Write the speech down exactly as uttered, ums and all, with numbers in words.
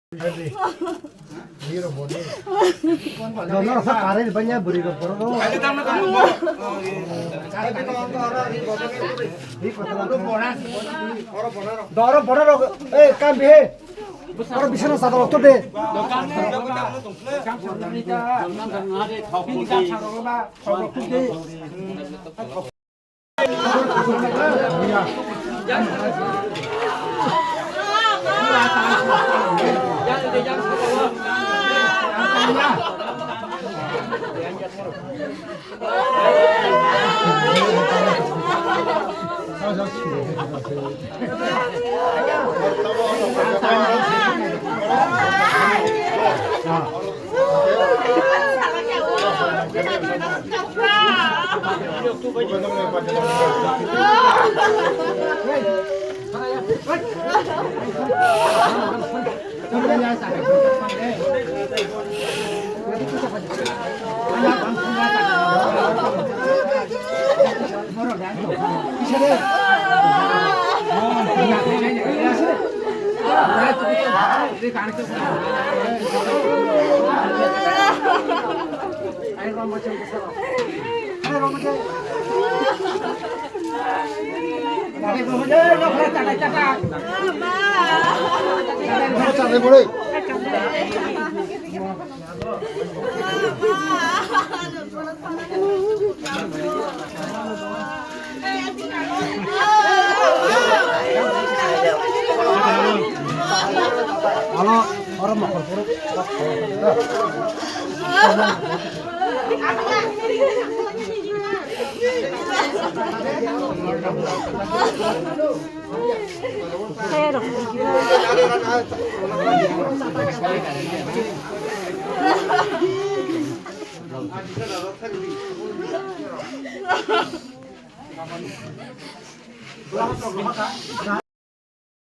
Dono sa kare banya buri ro boro ro. Doro boro ro, eh, kam bihe. Oro bisana sadar to de. Alo, oro mokol puro.